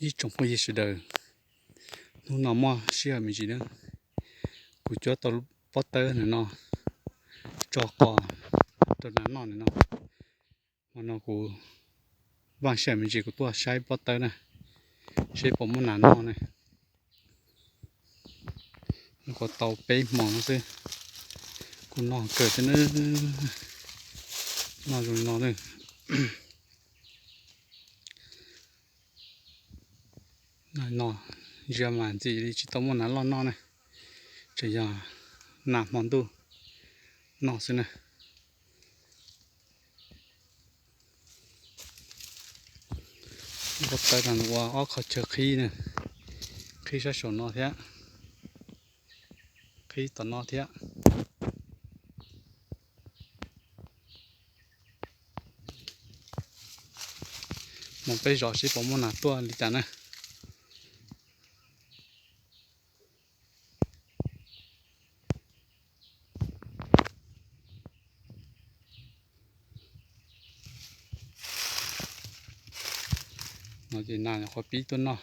Ib tsoom phooj ywg sawv daws, hnub no muaj sij hawm me ntsis na, kuv cuab tau pob tawb ntawm no tso qos rau nas noj ntawm no. Hmo no kuv vaj sij hawm me ntsis kuv tuaj saib pob tawb na, seb puas muaj nas noj na. Nyuam qhuav tau peb hmo no xwb, kuj noj kawg thiab na, noj zoo li no na. No ntsia mas ntxim li tsis tau muaj nas loj noj na, tseem yog nas hmo ntuj noj xwb na. Pob tawb no ua ob qhov chaw qhib na, qhib sab saum no thiab, qhib tom no thiab. Mus peb zos seb puas muaj nas tuaj li cas na. No ces nas nyuam qhuav pib tuaj noj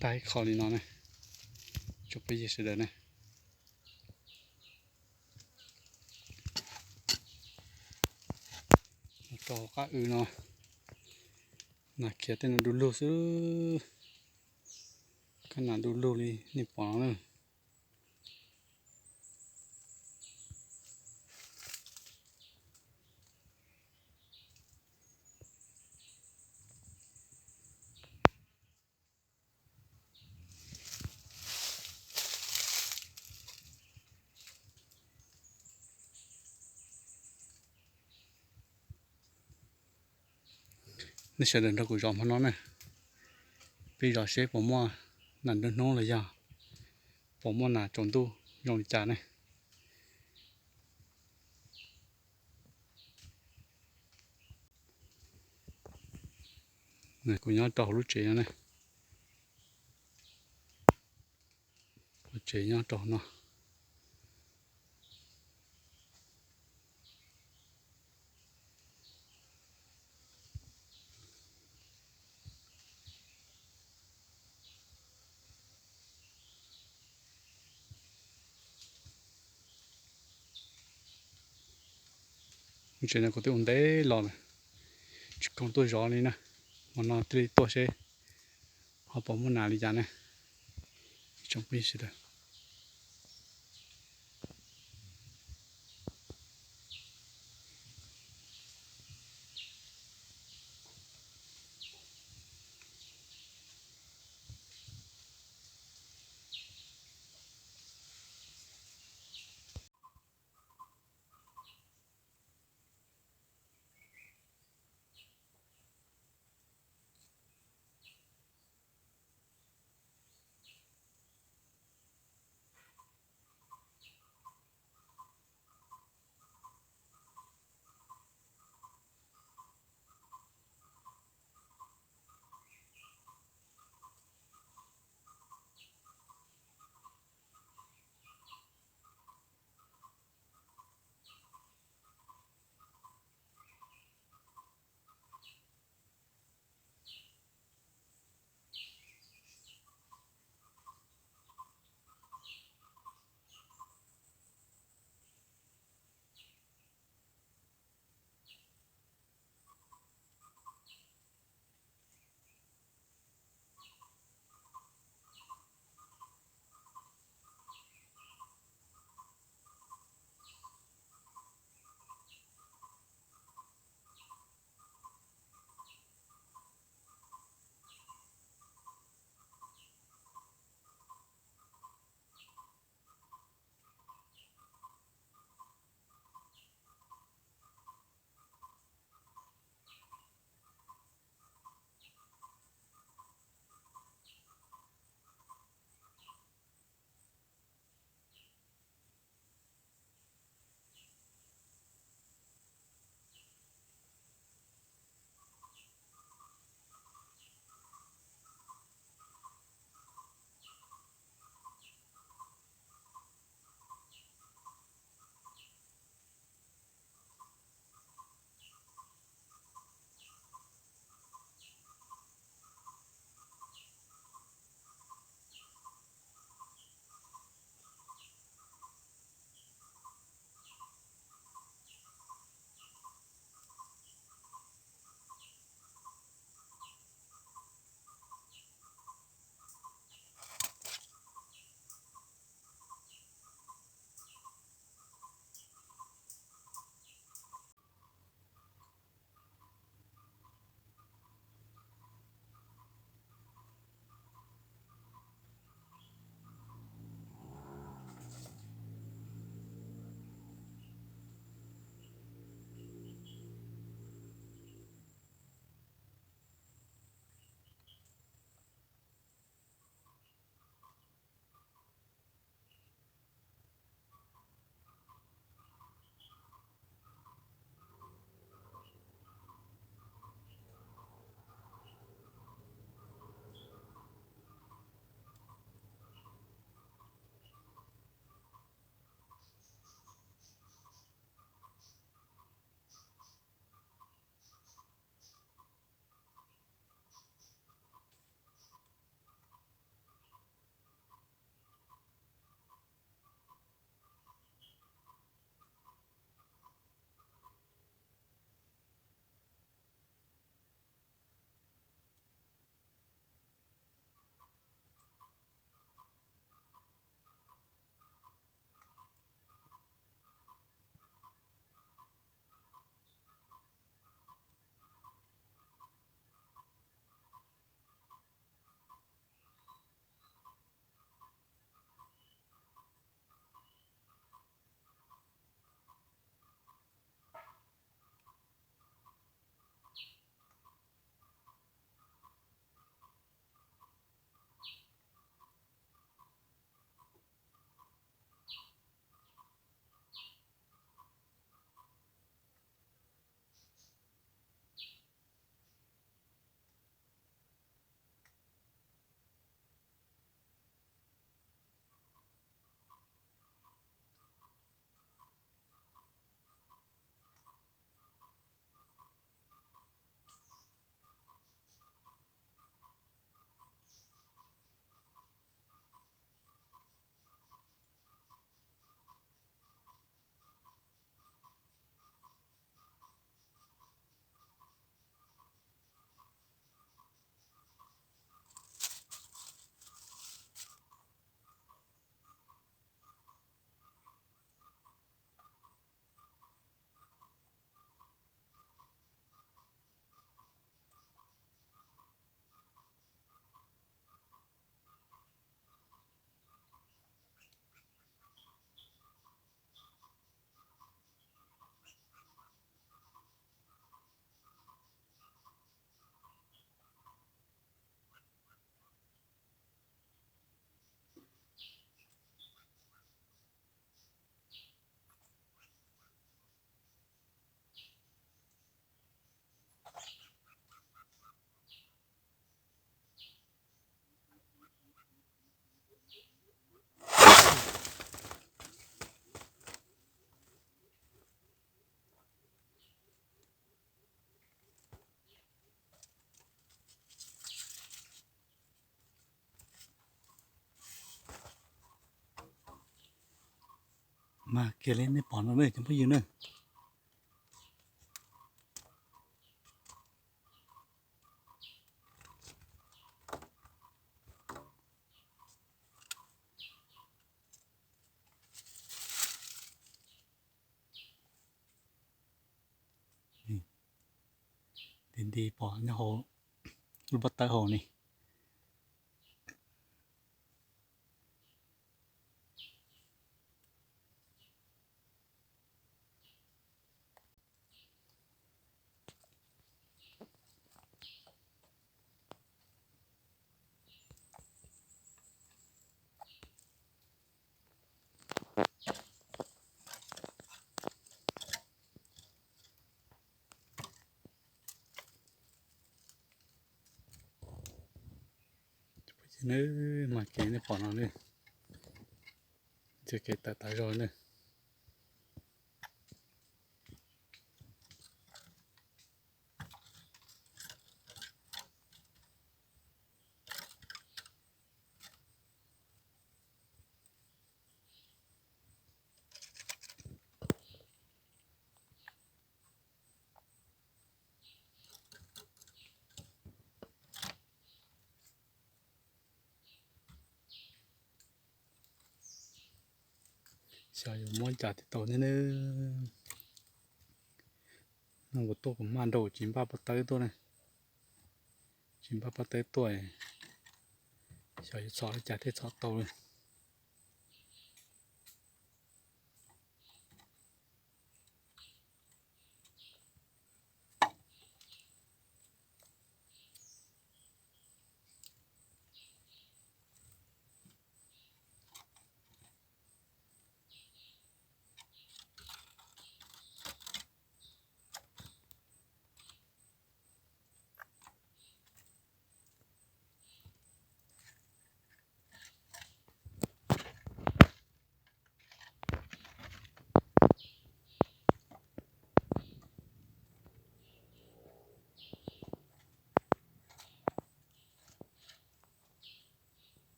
tag ib qho li no ne, tsoom phooj ywg sawv daws ne. Rau hauv qab w no, nas khiav tej no du lug xwb, kab nas du lug li nej pom no na. Nej sawv daws nrog kuv zov hmo no na, peb zov seb puas muaj nas nruab hnub los yog puas muaj nas tsaus ntuj zoo li cas ne. Kuv nyob rau hauv lub tsev no ne, lub tsev nyob rau no. Lub tsev no kuv twb ua ntev los lawm, tsis khoom tuaj zov li na, hmo no thiaj li tuaj seb ho puas muaj nas li cas ne. Ib tsoom phooj ywg sawv daws, Kiag li nej pom no ne cov phooj ywg na. Nti nti pom nyob hauv lub pob tawb hauv ni. Mas kev nej pom no ne, txoj kev tawm tas zog ne. Xyov yuav muab cas thiaj tau thiab ne. No kuv tuaj kuv maj nraum tsis npaj pob tawb tuaj ne. Tsis npaj pob tawb tuaj, xyov yuav txhom li cas thiaj txhom tau li.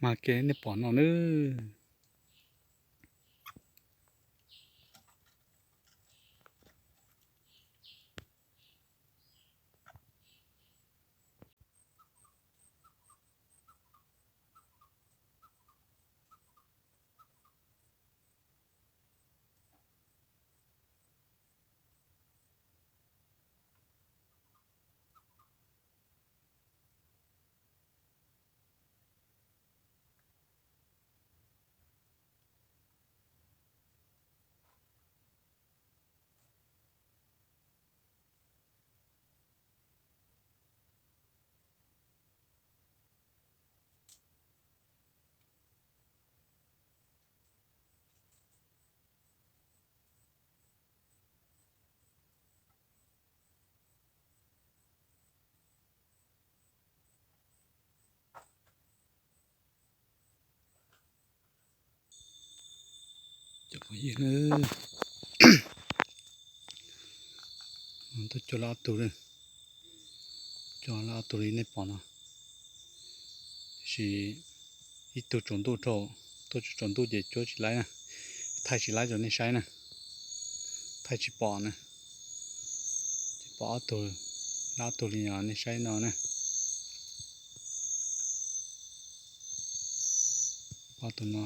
Mas kev nej pom no nawb. Cov phooj ywg, tuaj coj lawv ob tug li, coj lawv ob tug li nej pom no. Tiam sis ib tug tsaus ntuj rau, tuaj tsaus ntuj ces cuab tsis laib na, thaij tsis laib rau nej saib na, thaij tsis pom na. Ces pom ob tug, lawv ob tug li no nej saib no na. Ob tug no,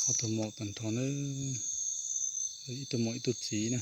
ob tug maum tag nrho na, ib tug maum ib tug txiv na.